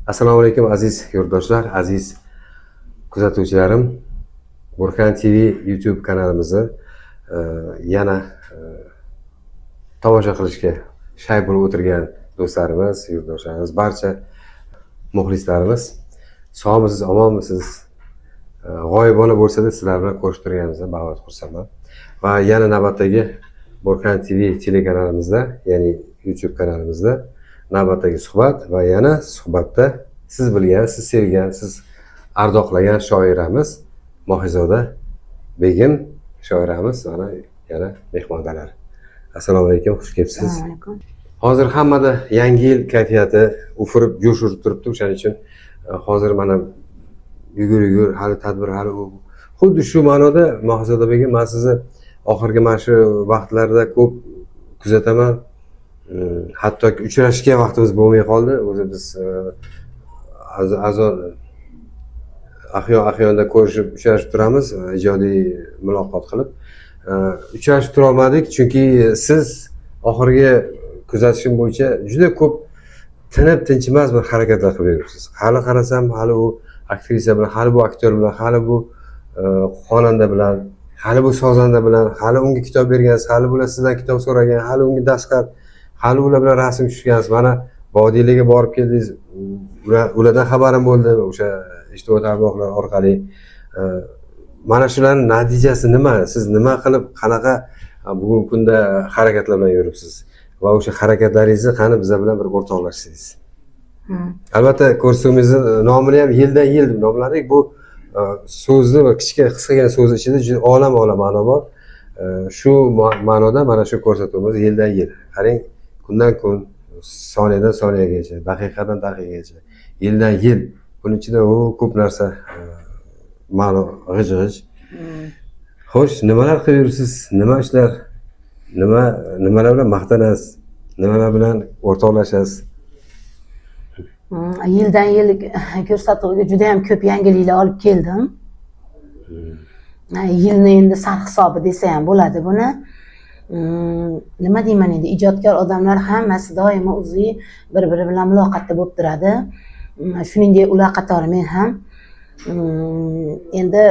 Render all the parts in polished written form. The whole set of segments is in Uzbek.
Assalomu alaykum, aziz yurtdoshlar, aziz kuzatuvchilarim. Burxan TV YouTube kanalimizni yana tomosha qilishga shay bo'lib o'tirgan do'stlarimiz, yurtdoshlarimiz, barcha muxlislarimiz, sog'misiz, omonmisiz? G'oyibona bo'lsa-da sizlar bilan ko'rishib turganimizdan bag'oyat xursandman. Va yana navbatdagi Burxan TV telekanalimizda, ya'ni YouTube kanalimizda navbatdagi suhbat va yana suhbatda siz bilgan, siz sevgan, siz ardoqlagan shoiramiz Mohizoda Begim shoiramiz mana yana mehmondalar. Assalomu alaykum, xush kelibsiz. Assalomu alaykum. Hozir hammada yangi yil kayfiyati ufurib, jo'sh urib turibdi. O'shaning uchun hozir mana yugur yugur, hali tadbir, hali u. Xuddi shu ma'noda, Mohizoda Begim, man sizni oxirgi mana shu vaqtlarda ko'p kuzataman. Hattoki uchrashishga vaqtimiz bo'lmay qoldi. O'zi biz azon ahyon ahyonda ko'rishib, uchrashib turamiz, ijodiy muloqot qilib. Uchrashib turolmadik, chunki siz oxirgi kuzatishim bo'yicha juda ko'p tinib tinchimas bir harakatlar qilib yuribsiz. Hali qarasam, hali u aktrisa bilan, hali bu aktyor bilan, hali bu xonanda bilan, hali bu sozanda bilan, hali unga kitob bergansiz, hali bular sizdan kitob so'ragan, hali unga dastxat, hali ular bilan rasm tushgansiz. Mana vodiylarga borib keldingiz, ulardan xabarim bo'ldi o'sha ijtimoiy tarmoqlar orqali. Mana shularning natijasi nima? Siz nima qilib, qanaqa bugungi kunda harakatlar bilan yuribsiz va o'sha harakatlaringizni qani bizlar bilan bir o'rtoqlashsangiz. Albatta, ko'rsatuvimizni nomini ham "Yildan yil" deb nomladik. Bu so'zni bir kichkina, qisqagina so'z ichida juda olam olam ma'no bor. Shu ma'noda mana shu ko'rsatuvimiz "Yildan yil". Qarang, kundan kun, soniyadan soniyagacha, daqiqadan daqiqagacha, yildan yil. Buni ichida u ko'p narsa, ma'no g'ij g'ij. Xo'sh, nimalar qilib yuribsiz? Nima ishlar? Nima nimalar bilan maqtanasiz? Nimalar bilan o'rtoqlashasiz? Yildan yil ko'rsatuviga juda ham ko'p yangiliklar olib keldim. Yilni endi sarhisobi desa ham bo'ladi buni. Nima deyman endi, ijodkor odamlar hammasi doimo o'zi bir biri bilan muloqotda bo'lib turadi. Shuningdek, ular qatori men ham. Endi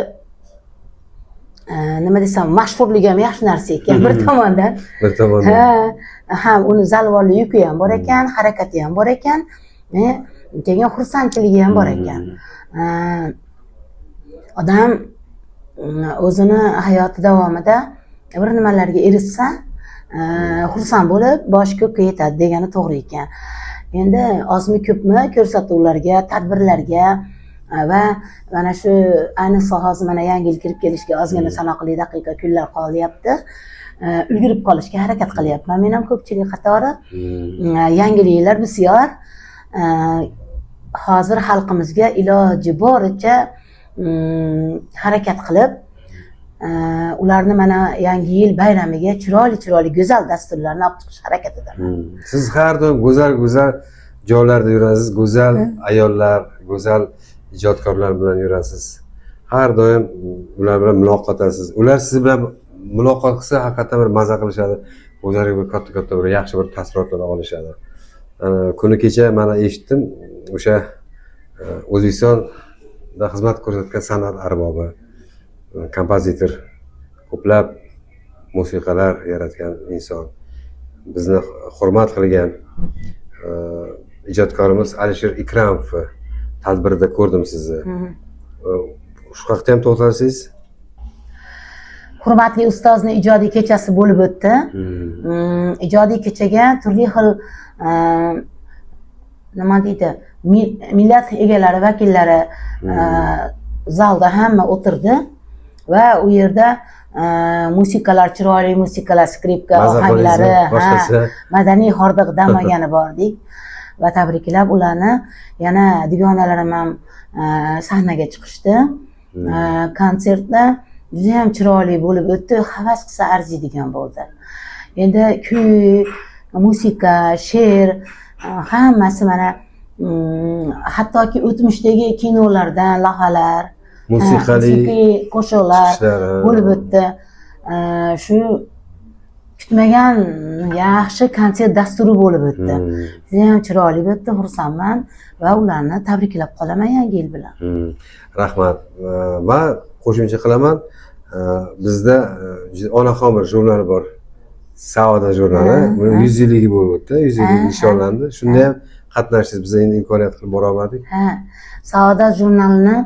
nima desam, mashhurlik ham yaxshi narsa ekan bir tomondan. Bir tomondan. Ha, ham uni zalvorli yuki ham bor ekan, harakati ham bor ekan, keyin xursandchiligi ham bor ekan. Odam o'zini hayoti davomida bir nimalarga erishsa, xursand bo'lib, boshi ko'kka yetadi degani to'g'ri ekan. Endi ozmi ko'pmi ko'rsatuvlarga, tadbirlarga va mana shu ayniqsa hozir mana yangi yil kirib kelishga ozgina sanoqli daqiqa kunlar qolyapti. Ulgurib qolishga harakat qilyapman. Men ham ko'pchilik qatori. Yangiliklar bisyor. Hozir xalqimizga iloji boricha harakat qilib, ularni mana yangi yil bayramiga chiroyli chiroyli go'zal dasturlarni olib chiqish harakatidaman. Siz har doim go'zal go'zal joylarda yurasiz, go'zal ayollar, go'zal ijodkorlar bilan yurasiz. Har doim ular bilan muloqotdasiz. Ular siz bilan muloqot qilsa, haqiqatdan bir maza qilishadi. O'zlariga bir katta katta bir yaxshi bir taassurotlar olishadi. Kuni kecha mana eshitdim, o'sha O'zbekistonda xizmat ko'rsatgan san'at arbobi, kompozitor, ko'plab musiqalar yaratgan inson, bizni hurmat qilgan ijodkorimiz Alisher Ikramov tadbirida ko'rdim sizni. Shu haqda ham to'xtalsangiz. Hurmatli ustozni ijodiy kechasi bo'lib o'tdi. Ijodiy kechaga turli xil nima deydi, millat egalari vakillari zalda hamma o'tirdi va u yerda musiqalar, chiroyli musiqalar, skripka Maza ohanglari, qildingizmi? Boshqacha. Madaniy hordiq dam olgani bordik va tabriklab ularni yana dugonalarim ham sahnaga chiqishdi. Konsertda judayam chiroyli bo'lib o'tdi, havas qilsa arziydigan bo'ldi. Endi kuy, musiqa, she'r, hammasi mana hattoki o'tmishdagi kinolardan lavhalar, Musiqali musiqiy qo'shiqlar chiqishlar, ha. bo'lib o'tdi. Shu Kutmagan yaxshi konsert dasturi bo'lib o'tdi. Judayam chiroyli o'tdi, xursandman va ularni tabriklab qolaman yangi yil bilan. Rahmat. Va qo'shimcha qilaman, bizda onaxon bir jurnal bor, Saodat jurnali. Buni 100 yilligi bo'lib o'tdi, 100 yilligi nishonlandi. Shunda ham qatnashdingiz, biz endi imkoniyat qilib borolmadik. Ha, Saodat jurnalini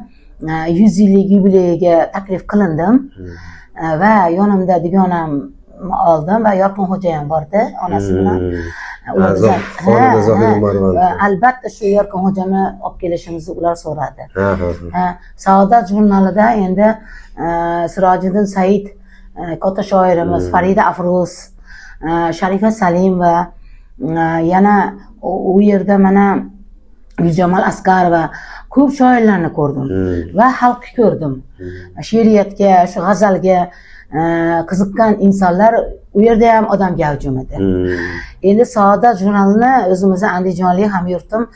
100 yillik yubileyiga taklif qilindim. Va yonimda dugonamni oldim va Yorqinxo'ja ham bordi onasi bilan. Ular Xonanda Zohid Umarova. Va albatta shu Yorqinxo'jani olib kelishimizni ular so'radi. Ha, ha, ha. Ha, Saodat jurnalida endi Sirojiddin Said, katta shoirimiz, Farida Afruz, Sharifa Salimova, yana u yerda mana Guljamol Asqarova, ko'p shoirlarni ko'rdim va xalqni ko'rdim. She'riyatga, shu g'azalga qiziqqan insonlar u yerda ham odam gavjum edi. Endi Saodat jurnalini o'zimizni andijonlik hamyurtim,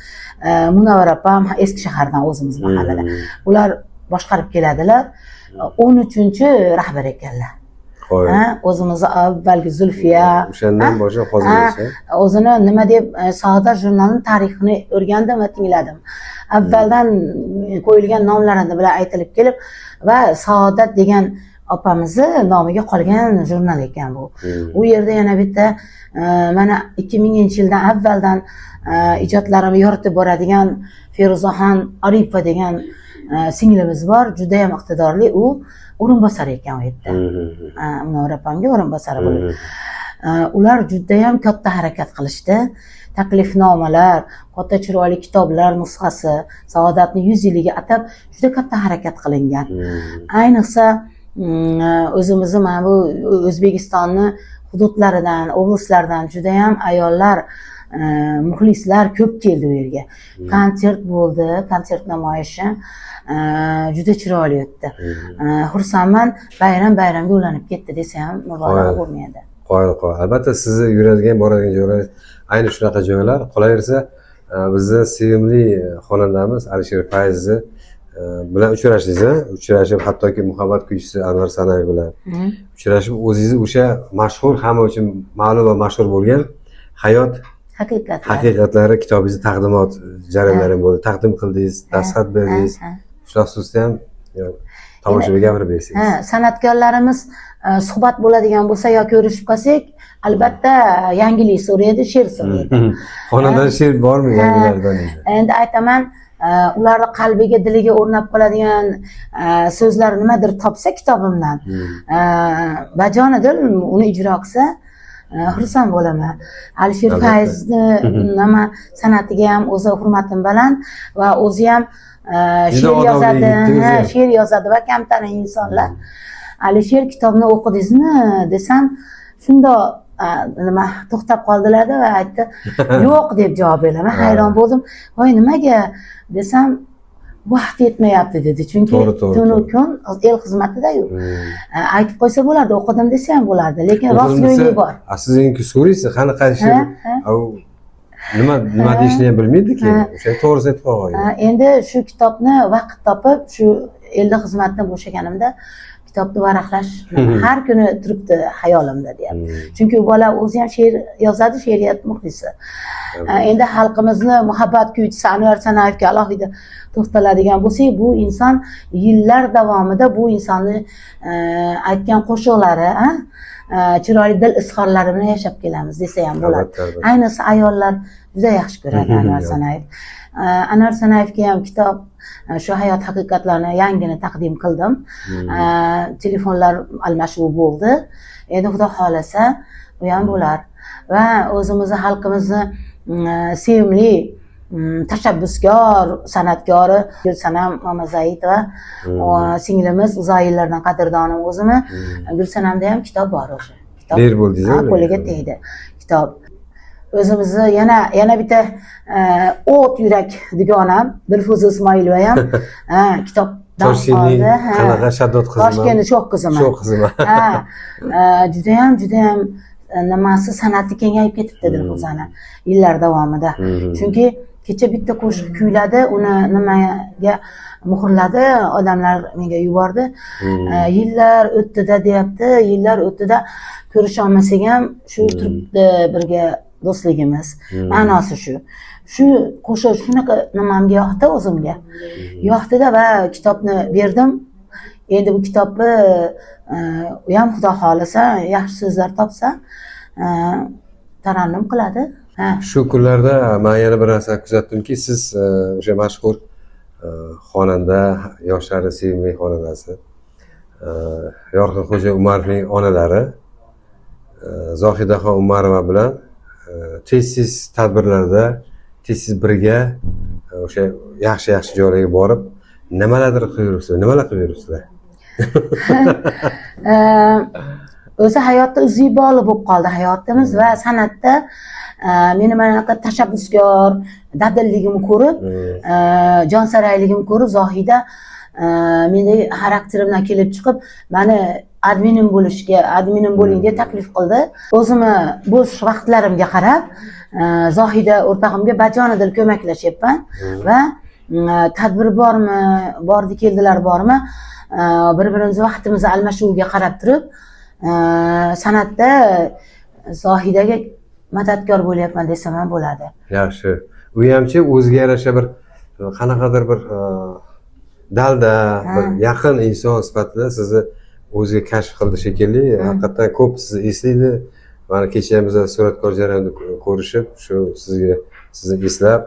Munavvar opam eski shahardan, o'zimiz mahallada. Ular boshqarib keladilar. 13 rahbar ekanlar. Qoyil. Ha, o'zimizni avvalgi Zulfiya O'shandan boshlab hozirgacha. O'zini nima deb, Saodat jurnalini tarixini o'rgandim va tingladim. Avvaldan qo'yilgan nomlarini bilan aytilib kelib va Saodat degan opamizni nomiga qolgan jurnal ekan bu. U yerda yana bitta, mana 2000-yildan avvaldan ijodlarimni yoritib boradigan Feruzaxon Aripova degan singlimiz bor, juda ham iqtidorli, u o'rinbosar ekan u yerda. Munavvar opamga o'rinbosari bo'lib. Ular judayam katta harakat qilishdi. Taklifnomalar, katta chiroyli kitoblar nusxasi, Saodatni 100 yilligiga atab juda katta harakat qilingan. Ayniqsa o'zimizni mana bu O'zbekistonni hududlaridan, oblastlardan judayam ayollar, muxlislar ko'p keldi u yerga. Konsert bo'ldi, konsert namoyishi juda chiroyli o'tdi. Xursandman, bayram bayramga ulanib ketdi desa ham mubolag'a bo'lmaydi. Qoyil, qoyil. Albatta sizni yuradigan, boradigan joylaringiz ayni shunaqa joylar. Qolaversa, bizni sevimli xonandamiz Alisher Fayzni bilan uchrashdingiz, a? Uchrashib, hattoki muhabbat kuychisi Anvar Sanayev bilan uchrashib, o'zingizni o'sha mashhur, hamma uchun ma'lum va mashhur bo'lgan Hayot haqiqatlar haqiqatlari kitobingizni taqdimot jarayonlari bo'ldi. Taqdim qildingiz, dastxat berdingiz. Shu xususda ham tomoshabinga gapirib bersangiz. Ha, san'atkorlarimiz suhbat bo'ladigan bo'lsa yo ko'rishib qolsak, albatta yangilik so'raydi, she'r so'raydi. Xonandan she'r bormi yangilardan? Endi aytaman, ularni qalbiga, diliga o'rnab qoladigan so'zlar nimadir topsa kitobimdan, bajonidil uni ijro qilsa, xursand bo'laman. Alisher Fayzni nima san'atiga ham o'zi hurmatim baland va o'zi ham Juda she'r odobli yozadi, yigit, o'zi ha, ham. she'r yozadi va kamtarin insonlar. Alisher kitobni o'qidingizmi desam, shundoq nima to'xtab qoldilarda va aytdi, yo'q deb javob berdilar. Hayron bo'ldim. Voy, nimaga desam, vaqt yetmayapti dedi. Chunki To'g'ri, to'g'ri, tunu to'g'ri. kun el xizmatida-yu. Aytib qo'ysa bo'lardi, o'qidim desa ham bo'lardi, lekin O'qidim rostgo'ylik desa, bor. Siz endi so'raysiz, qani qaysi she'r? Ha, ha. U nima deyishni ham bilmaydi keyin. O'sha to'g'risini aytib qo'ygan. Ha, endi shu kitobni vaqt topib, shu elda xizmatdan bo'shaganimda kitobni varaqlash har kuni turibdi hayolimda deyapti. Chunki u bola o'zi ham she'r yozadi, she'riyat muxlisi. Endi xalqimizni muhabbat kuychisi Anvar Sanayevga alohida to'xtaladigan bo'lsak, bu inson yillar davomida bu insonni aytgan qo'shiqlari, ha, chiroyli dil izhorlari bilan yashab kelamiz desa ham bo'ladi. Albatta, albatta. Ayniqsa ayollar juda yaxshi ko'radi Anvar Sanayev. Anvar Sanayevga ham kitob, shu hayot haqiqatlarini yangini taqdim qildim. Telefonlar almashuvi bo'ldi. Endi Xudo xohlasa u ham bo'lar. Va o'zimizni xalqimizni sevimli, tashabbuskor san'atkori Gulsanam Mamazaitova, singlimiz, uzoq yillardan qadrdonim o'zimi. Gulsanamda ham kitob bor o'sha. Kitob Ber bo'ldingiz, ha, a? qo'liga tegdi kitob. O'zimizni yana bitta o't yurak dugonam Dilfuza Ismoilova ham, ha, kitobdan Toshkentning oldi. Ha. qanaqa shaddod qizimi? Toshkentning sho'x qizimi. Sho'x qizimi. Ha, judayam, judayam, nimasi san'ati kengayib ketibdi Dilfuzani yillar davomida. Chunki Kecha bitta qo'shiq kuyladi, uni nimaga muhrladi, odamlar menga yubordi. Yillar o'tdida deyapti, yillar o'tdida ko'risha olmasak ham shu turibdi birga do'stligimiz. Ma'nosi shu. Shu qo'shiq shunaqa nimamga yoqdi o'zimga. Yoqdida va kitobni berdim. Endi bu kitobni u ham Xudo xohlasa yaxshi so'zlar topsa tarannum qiladi. Ha. Shu kunlarda man yana bir narsani kuzatdimki, siz o'sha mashhur xonanda, yoshlarning sevimli xonandasi Yorqinxo'ja Umarovning onalari Zohidaxon Umarova bilan tez-tez tadbirlarda tez-tez birga o'sha yaxshi-yaxshi joylarga borib nimalardir qilib yuribsizlar, nimalar qilib yuribsizlar? O'zi hayotda uzviy bog'liq bo'lib qoldi hayotimiz va san'atda meni mana bunaqa tashabbuskor dadilligimni ko'rib, jonsarayligimni ko'rib Zohida meni xarakterimdan kelib chiqib mani adminim bo'lishga, adminim bo'ling deb taklif qildi. O'zimni bo'sh vaqtlarimga qarab Zohida o'rtog'imga bajonidil ko'maklashyapman va tadbir bormi, bordi keldilar bormi, bir-birimizni vaqtimizni almashuviga qarab turib san'atda Zohidaga madadkor bo'lyapman desam ham bo'ladi. Yaxshi. U hamchi o'ziga yarasha bir qanaqadir bir dalda, bir yaqin inson sifatida sizni o'ziga kashf qildi shekilli. Haqiqatdan ko'p sizni eslaydi. Mana kecha ham biz suratkor jarayonida ko'rishib, shu sizga sizni eslab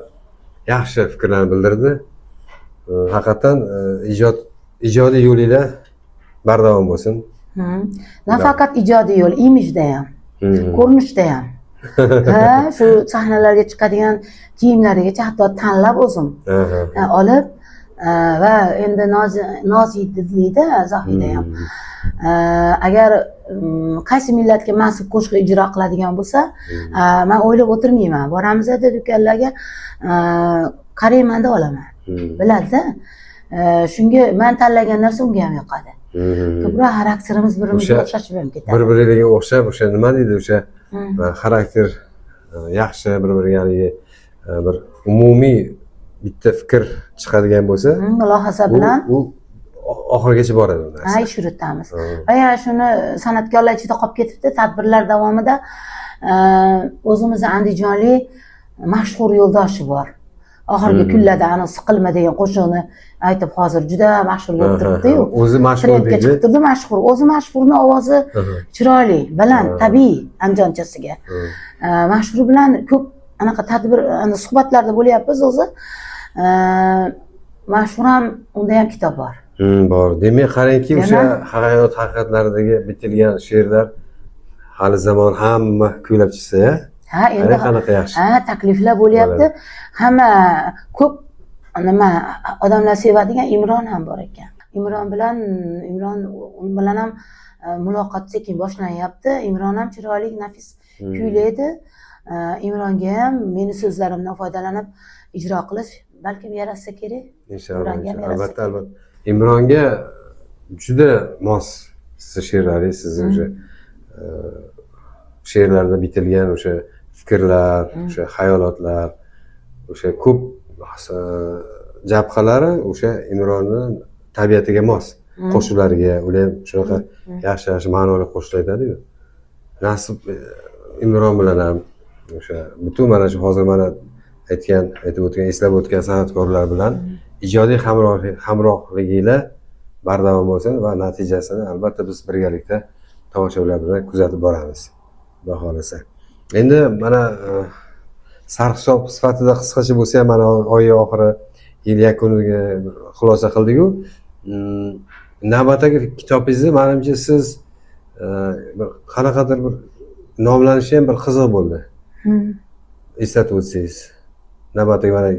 yaxshi fikrlarni bildirdi. Haqiqatdan ijodiy yo'linglar bardavom bo'lsin. Nafaqat ijodiy yo'l, imijda ham, ko'rinishda ham. Ha, shu sahnalarga chiqadigan kiyimlarigacha hatto tanlab o'zim olib va endi nozidlida Zohida ham. Agar qaysi millatga mansub qo'shiq ijro qiladigan bo'lsa, man o'ylab o'tirmayman. Boramiz do'konlarga, qaraymanda olaman. Biladida. Shunga man tanlagan narsa unga ham yoqadi. Ko'proq xarakterimiz bir-birimizga o'xshashib ham ketadi. Bir-biriga o'xshab, o'sha nima deydi, o'sha xarakter yaxshi, bir-biriga haligi bir umumiy bitta fikr chiqadigan bo'lsa, mulohaza bilan u oxirigacha boradi u narsa. Ha, ish yuritamiz. Va yana shuni san'atkorlar ichida qolib ketibdi, tadbirlar davomida o'zimizni andijonlik mashhur yo'ldoshi bor. Oxirgi kunlarda ana siqilma degan qo'shiqni aytib hozir juda mashhur bo'lib turibdi-yu. O'zi mashhur trendga deydi. chiqib turdi, mashhur. O'zi mashhurni ovozi chiroyli, baland, tabiiy andijonchasiga. Mashhur bilan ko'p anaqa tadbir, suhbatlarda bo'lyapmiz o'zi. Mashhur ham, unda ham kitob bor. Bor. Demak, qarangki, o'sha hayot haqiqatlaridagi bitilgan she'rlar hali zamon hamma kuylab chiqsa-ya. Ha, endi qanaqa yaxshi. Ha, takliflar bo'lyapti. Hamma ko'p nima odamlar sevadigan Imron ham bor ekan. Imron bilan ham muloqot sekin boshlanyapti. Imron ham chiroyli, nafis kuylaydi. Imronga ham meni so'zlarimdan foydalanib ijro qilish balkim yarashsa kerak. Inshaalloh. Albatta, albatta. Imronga juda mos sizni she'rlaringiz, sizni o'sha she'rlarda bitilgan o'sha fikrlar, o'sha xayolotlar, o'sha ko'p jabhalari o'sha Imronni tabiatiga mos. Qo'shiqlariga ular ham shunaqa yaxshi-yaxshi ma'noli qo'shiqlar aytadi-yu. Nasib Imron bilan ham o'sha butun mana shu hozir mana aytgan, aytib o'tgan, eslab o'tgan san'atkorlar bilan ijodiy hamrohliginglar bardavom bo'lsin va natijasini albatta biz birgalikda tomoshabinlar bilan kuzatib boramiz. Xudo xohlasa. Endi mana sarhisob sifatida qisqacha bo'lsa ham mana oy oxiri yil yakuniga xulosa qildik-ku. Navbatdagi kitobingizni menimcha siz bir qanaqadir bir nomlanishi ham bir qiziq bo'ldi. Eslatib o'tsangiz. Navbatdagi mana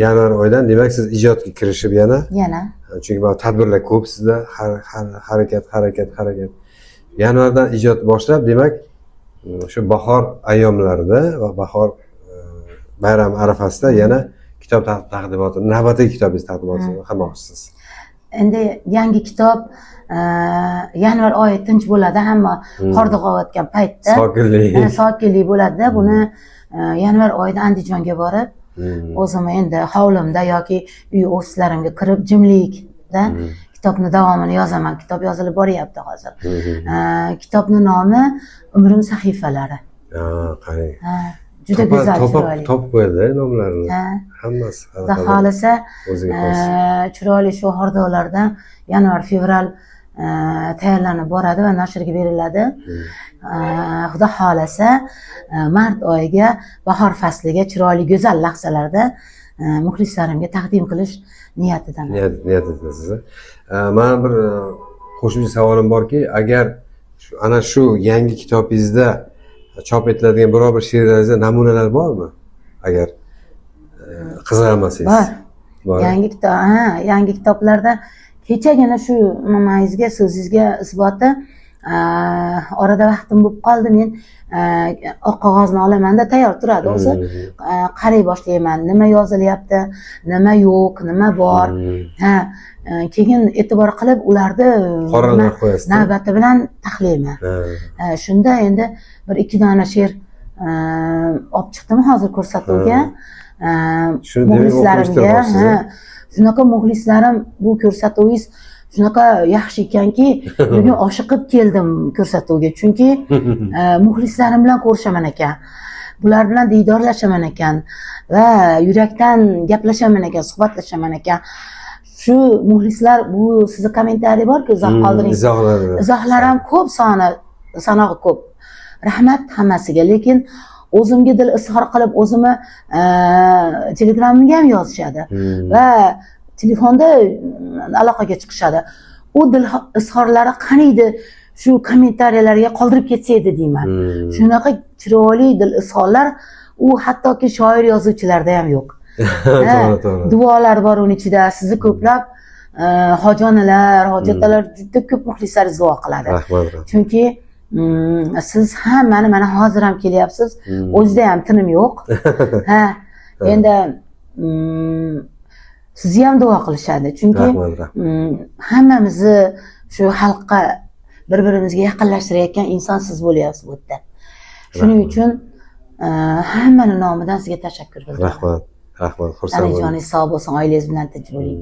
yanvar oyidan demak siz ijodga kirishib yana. Chunki mana tadbirlar ko'p sizda, harakat. Yanvardan ijod boshlab, demak shu bahor ayyomlarida va bahor bayram arafasida yana kitob taqdimotini, navbatdagi kitobingiz taqdimotini qilmoqchisiz. Endi yangi kitob yanvar oyi tinch bo'ladi, hamma qorda qovayotgan paytda sokinlik sokinlik bo'ladi. Buni yanvar oyida Andijonga borib O'zim endi hovlimda yoki uy ofislarimga kirib jimlikda kitobni davomini yozaman. Kitob yozilib boryapti hozir. Kitobni nomi Umrim sahifalari. Qarang. Juda go'zal, chiroyli. Topib qo'yadi nomlarini. Hammasi. Xudo xohlasa chiroyli shu xordolardan yanvar, fevral tayyorlanib boradi va nashrga beriladi. Xudo xohlasa mart oyiga, bahor fasliga chiroyli go'zal lahzalarda muxlislarimga taqdim qilish niyatidaman. Niyatidasiz. Mana bir qo'shimcha savolim borki, agar ana shu yangi kitobingizda chop etiladigan biror bir she'rlaringizda namunalar bormi? Agar qiziqmasangiz. Bor. Yangi kitob, yangi kitoblarda kechagina shu nimangizga, so'zingizga isboti, orada vaqtim bo'lib qoldi, men oq qog'ozni olamanda tayyor turadi o'zi. Qaray boshlayman, nima yozilyapti, nima yo'q, nima bor. Ha, keyin e'tibor qilib ularni qoralab qo'yasiz. Navbati bilan taxlayman. Shunda endi bir ikki dona she'r olib chiqdim hozir ko'rsatuvga. Muxlislarimga, shunaqa muxlislarim, bu ko'rsatuvingiz shunaqa yaxshi ekanki, bugun oshiqib keldim ko'rsatuvga, chunki muxlislarim bilan ko'rishaman ekan, bular bilan diydorlashaman ekan va yurakdan gaplashaman ekan, suhbatlashaman ekan. Shu muxlislar, bu sizni kommentariy borku, izoh qoldiring. Izohlar ham ko'p, sanog'i ko'p. Rahmat hammasiga, lekin o'zimga dil izhor qilib, o'zimni Telegramimga ham yozishadi va telefonda aloqaga chiqishadi. U dil izhorlari qaniydi shu kommentariyalarga qoldirib ketsa edi deyman. Shunaqa chiroyli dil izhorlar u hattoki shoir yozuvchilarda ham yo'q. To'g'ri. Duolar bor uning ichida. Sizni ko'plab hojonalar, hojatalar, juda ko'p muxlislar duo qiladi. Rahmat. Chunki siz hammani mana hozir ham kelyapsiz. O'zida ham tinim yo'q. Ha, endi sizni ham duo qilishadi. Chunki hammamizni shu xalqqa bir-birimizga yaqinlashtirayotgan inson siz bo'lyapsiz bu yerda. Shuning uchun hammani nomidan sizga tashakkur bildiraman. Rahmat. Rahmat, xursand bo'ldim. Joningiz sog' bo'lsin, oilangiz bilan tinch bo'ling.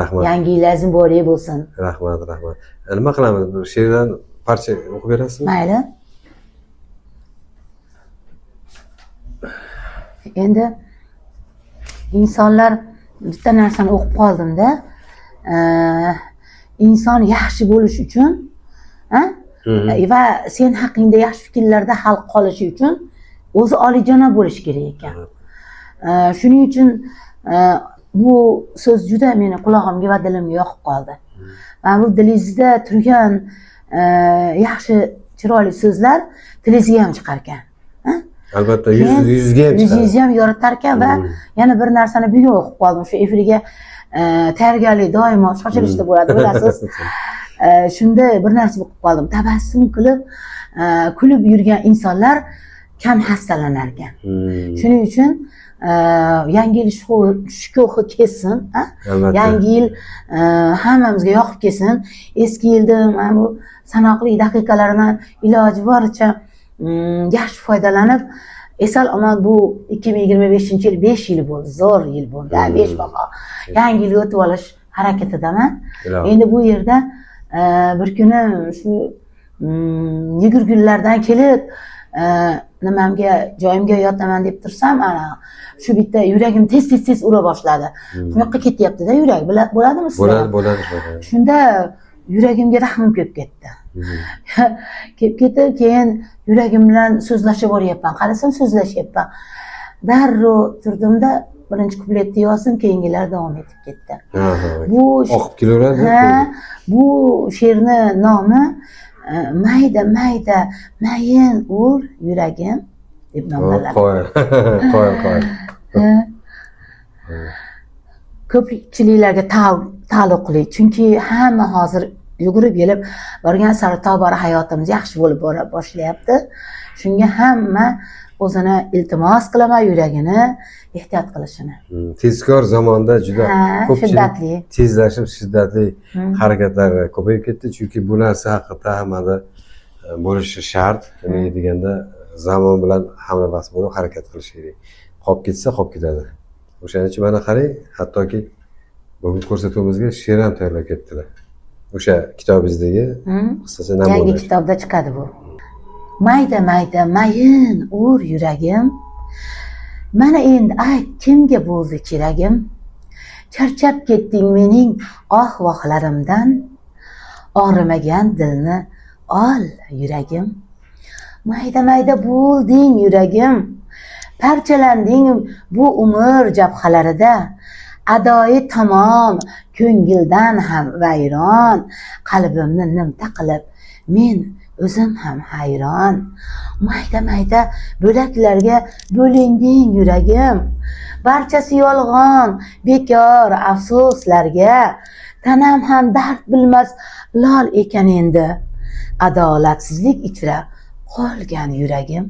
Rahmat. Yangi yilingiz muborak bo'lsin. Rahmat, rahmat. Nima qilamiz? Bir she'rdan parcha o'qib berasizmi? Mayli. Endi insonlar, bitta narsani o'qib qoldimda, inson yaxshi bo'lish uchun, va sen haqingda yaxshi fikrlarda xalq qolishi uchun o'zi oliyjanob bo'lishi kerak ekan. Shuning uchun bu so'z juda meni qulog'imga va dilimga yoqib qoldi. Va bu dilingizda turgan yaxshi chiroyli so'zlar tilingizga ham chiqar ekan. Albatta, yuzga ham chiqadi. Yuzingizni ham yoritar ekan va yana bir narsani bugun o'qib qoldim. Shu efirga tayyorgarlik doimo shoshilishda bo'ladi, bilasiz. Shunda bir narsa o'qib qoldim. Tabassum qilib, kulib yurgan insonlar kam xastalanar ekan. Shuning uchun yangi yil shukuhi kelsin, yangi yil hammamizga yoqib kelsin. Eski yilda mana bu sanoqli daqiqalardan iloji boricha yaxshi foydalanib, esal omon bu 2025-yil 5 yil bo'ldi, zo'r yil bo'ldi, 5 baho. Yangi yilga o'tib olish harakatidaman. Endi bu yerda bir kuni shu yugurgullardan kelib nimamga, joyimga yotaman deb tursam, ana shu bitta yuragim tez tez tez ura boshladi. Bu yoqqa ketyapti-da yurak, bo'ladimi sizga? Bo'ladi. Shunda yuragimga rahmim kelib ketdi. Kelib ketdi, keyin yuragim bilan so'zlashib boryapman. Qarasam so'zlashyapman. Darrov turdimda birinchi kupletni yozdim, keyingilar davom etib ketdi. Bu oqib kelaveradi. Bu she'rni nomi mayda mayda mayin ur yuragim deb nomlanadi. Qo'y, qo'y. Ko'pchiliklarga taalluqli, chunki hamma hozir yugurib kelib borgan sari tobora hayotimiz yaxshi bo'lib bora boshlayapti. Shunga hamma o'zini iltimos qilaman, yuragini ehtiyot qilishini. Tezkor zamonda juda ko'pchilik tezlashib, shiddatli harakatlar ko'payib ketdi, chunki bu narsa haqiqatda hammada bo'lishi shart. Nimaga deganda zamon bilan hamnafas bo'lib harakat qilish kerak. Qolib ketsa qolib ketadi. O'shaning uchun mana qarang, hattoki bugun ko'rsatuvimizga she'r ham tayyorlab ketdilar. O'sha kitobingizdagi qisqacha Yangi namuna. kitobda chiqadi bu. Mayda mayda mayin ur yuragim. Mana endi ayt, kimga bo'ldi keragim? Charchab ketding mening oh vohlarimdan. Og'rimagan dilni ol yuragim. Mayda mayda bo'lding yuragim. Parchalanding bu umr jabhalarida. Adoyi tamom ko'ngildan ham vayron. Qalbimni nimta qilib men o'zim ham hayron. Mayda mayda bo'laklarga bo'linding yuragim. Barchasi yolg'on, bekor afsuslarga. Tanam ham dard bilmas lol ekan endi. Adolatsizlik ichra qolgan yuragim.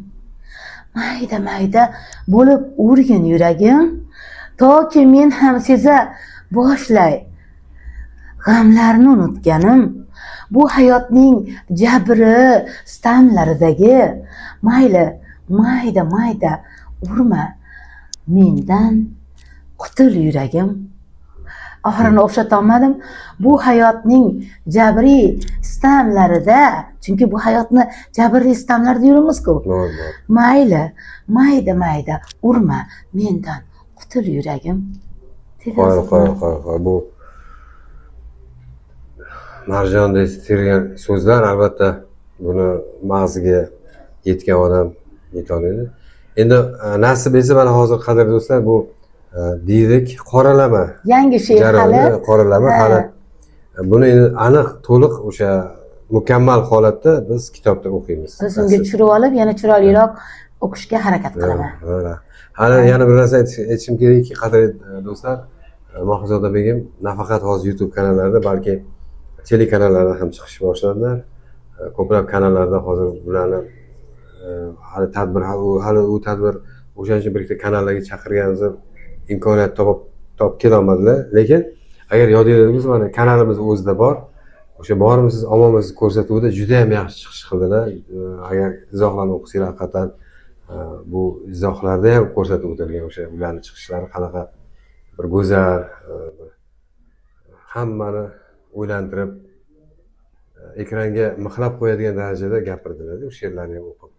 Mayda mayda bo'lib urgin yuragim. Toki men ham seza boshlay g'amlarni unutganim. Bu hayotning jabri sitamlaridagi mayli mayda mayda urma mendan qutul yuragim. Oxirini o'xshatolmadim. Bu hayotning jabriy sitamlarida, chunki bu hayotni jabrli sitamlarida yuribmiz-ku. To'g'ri. Mayli mayda mayda urma mendan qutul yuragim. Qoyil, qoyil, qoyil, qoyil. Bu marjondek tergan so'zlar, albatta buni mag'ziga yetgan odam yetolmaydi. Endi nasib etsa, mana hozir, qadrli do'stlar, bu deylik qoralama Yangi she'r hali. jarayoni, qoralama hali buni endi aniq, to'liq, o'sha mukammal holatda biz kitobda o'qiymiz. Biz unga tushirib olib, yana chiroyliroq o'qishga harakat qilaman. Ha, hali yana bir narsa aytishim kerakki, qadrli do'stlar, Mohirzoda begim nafaqat hozir YouTube kanallarida, balki telekanallarda ham chiqishni boshladilar. Ko'plab kanallarda hozir bularni hali tadbir, hali u tadbir, o'shaning uchun bir ikkita kanallarga chaqirganimizda imkoniyat topib kelolmadilar. Lekin agar yodinglarda bo'lsa, mana kanalimiz o'zida bor. O'sha "Bormisiz, omonmisiz" ko'rsatuvida juda ham yaxshi chiqish qildilar. Agar izohlarni o'qisanglar, haqiqatdan bu izohlarda ham ko'rsatib o'tilgan o'sha ularni chiqishlari qanaqa bir go'zal, bir hammani o'ylantirib, ekranga mixlab qo'yadigan darajada gapirdilar, u she'rlarni ham o'qib.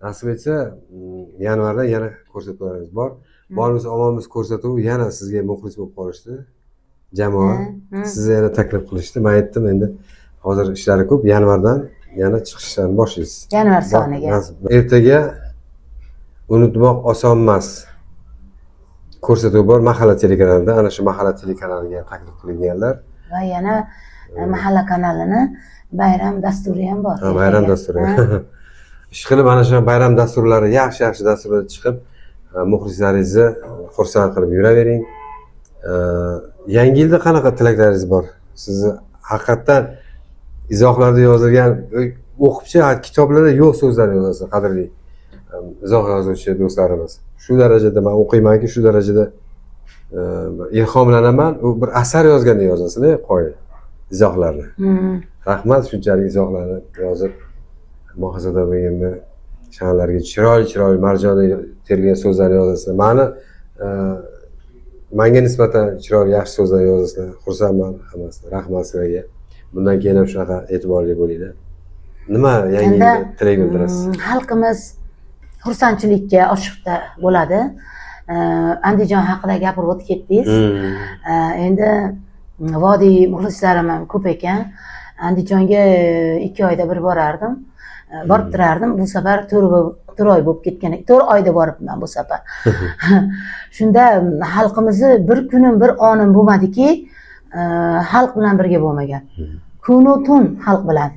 Nasib etsa, yanvarda yana ko'rsatuvlarimiz bor. "Bormisiz, omonmisiz" ko'rsatuvi yana sizga muxlis bo'lib qolishdi jamoa. Sizni yana taklif qilishdi. Man aytdim, endi hozir ishlari ko'p, yanvardan yana chiqishlarni boshlaysiz. Yanvar soniga. Nasib. Ertaga "Unutmoq oson emas" ko'rsatuv bor mahalla telekanalida. Ana shu mahalla telekanaliga ham taklif qilinganlar. Va yana mahalla kanalini bayram dasturi ham bor. Ha, bayram ertaga. dasturi. Ishqilib, mana shu bayram dasturlari, yaxshi yaxshi dasturlar chiqib, muxlislaringizni xursand qilib yuravering. Yangi yilda qanaqa tilaklaringiz bor? Sizni haqiqatdan izohlarda yozilgan, o'qibchi, kitoblarda yo'q so'zlarni yozasiz, qadrli izoh yozuvchi do'stlarimiz. Shu darajada man o'qiymanki, shu darajada bir ilhomlanaman. U bir asar yozgandek yozasizlar, qoyil izohlarni. Rahmat shunchalik izohlarni yozib, Mohirzoda begimni sha'nlariga chiroyli chiroyli marjondek tergan so'zlarni yozasizlar. Mani manga nisbatan chiroyli, yaxshi so'zlar yozasizlar. Xursandman hammasidan. Rahmat sizlarga. Bundan keyin ham shunaqa e'tiborli bo'linglar. Nima yangi Endi, yilda tilak bildirasiz? Xalqimiz xursandchilikka oshiqda bo'ladi. Andijon haqida gapirib o'tib ketdingiz. Endi vodiy muxlislarim ham ko'p ekan. Andijonga 2 oyda bir borardim. Borib turardim. Bu safar 4 oy bo'lib ketgan. 4 oyda boribman bu safar. Shunda xalqimizni bir kunim, bir onim bo'lmadiki, xalq bilan birga bo'lmagan. Kunu tun xalq bilan.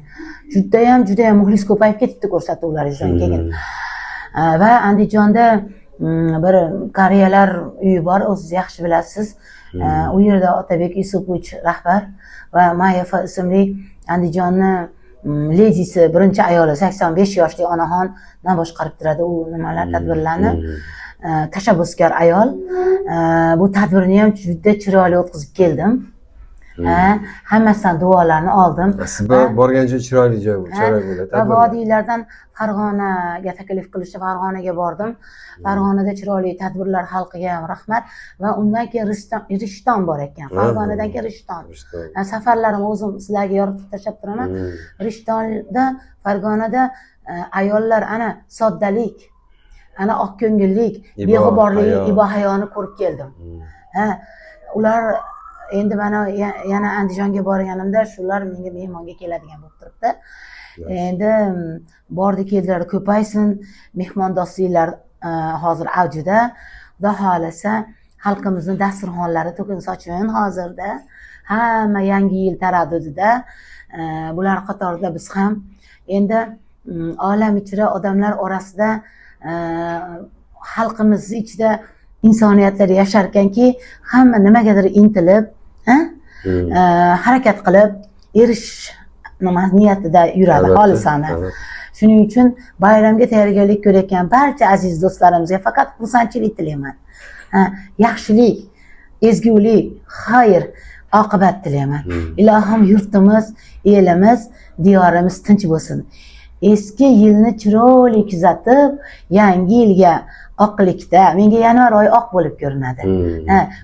Judayam, judayam muxlis ko'payib ketibdi ko'rsatuvlaringizdan keyin. Va Andijonda bir qariyalar uyi bor, o'zingiz yaxshi bilasiz. U yerda Otabek Yusupovich rahbar va Mayafa ismli Andijonni ledisi, birinchi ayoli, 85 yoshli onaxon boshqarib turadi u nimalar, tadbirlarni. Tashabbuskor ayol. Bu tadbirni ham juda chiroyli o'tkazib keldim. Ha, hammasidan duolarni oldim. Siz borgan joy chiroyli joy, chiroyli bo'ladi. Va vodiylardan Farg'onaga taklif qilishdi, Farg'onaga bordim. Farg'onada chiroyli tadbirlar, xalqiga ham rahmat. Va undan keyin Rishton bor ekan. Farg'onadan keyin Rishton. Safarlarimni o'zim sizlarga yoritib tashlab turaman. Rishtonda, Farg'onada ayollar ana soddalik, ana oqko'ngillik, beg'uborlik, ibo hayoni ko'rib keldim. Ha, ular endi mana yana Andijonga borganimda shular menga mehmonga keladigan bo'lib turibdi. Endi bordi keldilar ko'paysin, mehmondo'stliklar hozir avjida. Xudo xohlasa xalqimizni dasturxonlari to'kin sochin hozirda. Hamma yangi yil taraddudida, bular qatorida biz ham endi olam ichra odamlar orasida xalqimiz ichida insoniyatlar yasharkanki, hamma nimagadir intilib, harakat qilib erishish nima niyatida yuradi xolisona. Shuning uchun bayramga tayyorgarlik ko'rayotgan barcha aziz do'stlarimizga faqat xursandchilik tilayman. Yaxshilik, ezgulik, xayr, oqibat tilayman. Ilohim yurtimiz, elimiz, diyorimiz tinch bo'lsin. Eski yilni chiroyli kuzatib, yangi yilga oqlikda, menga yanvar oyi oq bo'lib ko'rinadi.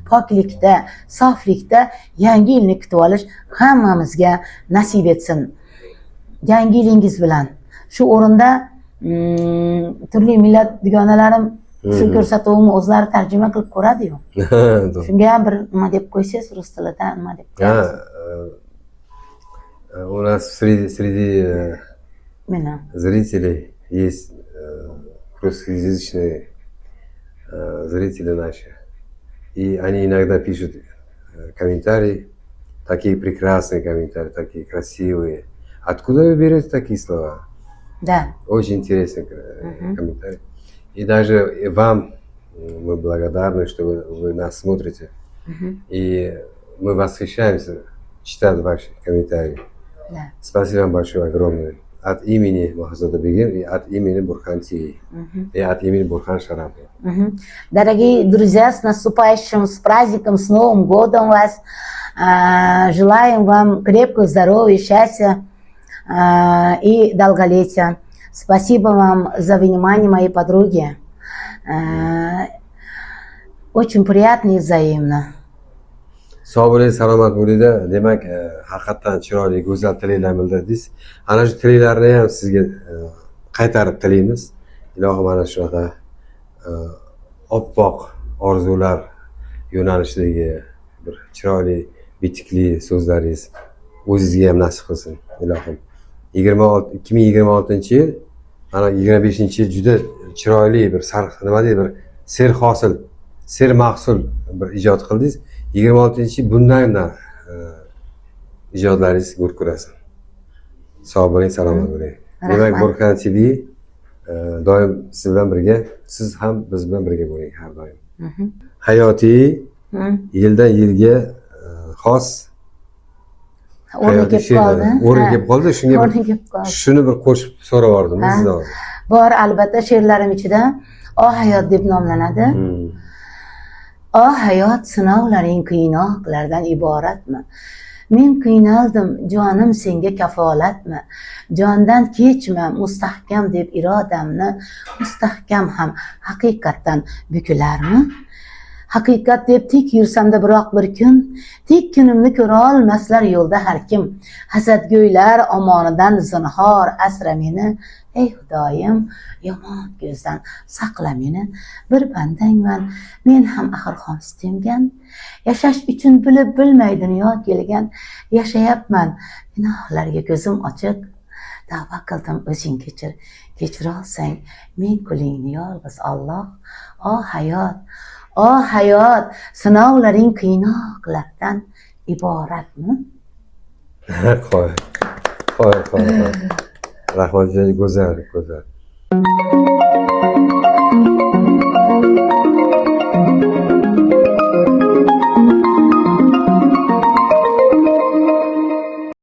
Poklikda, soflikda yangi yilni kutib olish hammamizga nasib etsin. Yangi yilingiz bilan. Shu o'rinda turli millat dugonalarim shu ko'rsatuvimni o'zlari tarjima qilib ko'radi-yu. Shunga ham bir nima deb qo'ysangiz, rus tilida nima deb qo'yasiz? У нас среди зрителей есть русскоязычные зрители наши. И они иногда пишут комментарии, такие прекрасные комментарии, такие красивые. Откуда вы берете такие слова? Да. Очень интересный комментарий. И даже вам мы благодарны, что вы нас смотрите. И мы восхищаемся, читать ваши комментарии. Да. Спасибо вам большое, огромное. От имени Махзода Бегим и от имени Бурхан ТВ. И от имени Бурхан Шарапова. Дорогие друзья, с наступающим, с праздником, с Новым годом вас. Желаем вам крепкого здоровья, счастья и долголетия. Спасибо вам за внимание, мои подруги. Очень приятно и взаимно. Sog' bo'ling, salomat bo'linglar. Demak, haqiqatdan chiroyli, go'zal tilaklar bildirdingiz. Ana shu tilaklarni ham sizga qaytarib tilaymiz. Ilohim mana shunaqa oppoq orzular yo'nalishidagi bir chiroyli, bitikli so'zlaringiz o'zingizga ham nasib qilsin, ilohim. 2026-yil, mana 25-yil juda chiroyli bir sar, nima deydi, bir serhosil, sermahsul bir ijod qildingiz. 26-yil bundan-da ijodlaringiz go'r ko'rasin. Sog' bo'ling, salomat bo'ling. Demak, Burxan TV doim siz bilan birga, siz ham biz bilan birga bo'ling har doim. Hayotiy yildan yilga xos o'rni kelib qoldi. O'rni kelib qoldi. Shunga o'rni kelib qoldi. Shuni bir qo'shib so'rab yubordim sizdan hozir. Bor, albatta, she'rlarim ichida "Oh hayot" deb nomlanadi. Oh hayot, sinovlaring qiynoqlardan iboratmi? Men qiynaldim, jonim senga kafolatmi? Jondan kechma, mustahkam deb irodamni, mustahkam ham haqiqatdan bukilarmi? Haqiqat deb tik yursamda biroq bir kun, tik kunimni ko'ra olmaslar yo'lda har kim. Hasadgo'ylar omonidan zinhor asra meni. Ey Xudoyim, yomon ko'zdan saqla meni. Bir bandangman, men ham axir xom sitemgan. Yashash uchun bilib bilmay dunyo kelgan. Yashayapman, gunohlarga ko'zim ochiq. Tavba qildim, o'zing kechir. Kechira olsang, men qulingni yolg'iz Alloh. Oh hayot, oh hayot, sinovlaring qiynoqlardan iboratmi? Qo'y. Qo'y, qo'y, qo'y. Rahmat, juda go'zal, go'zal.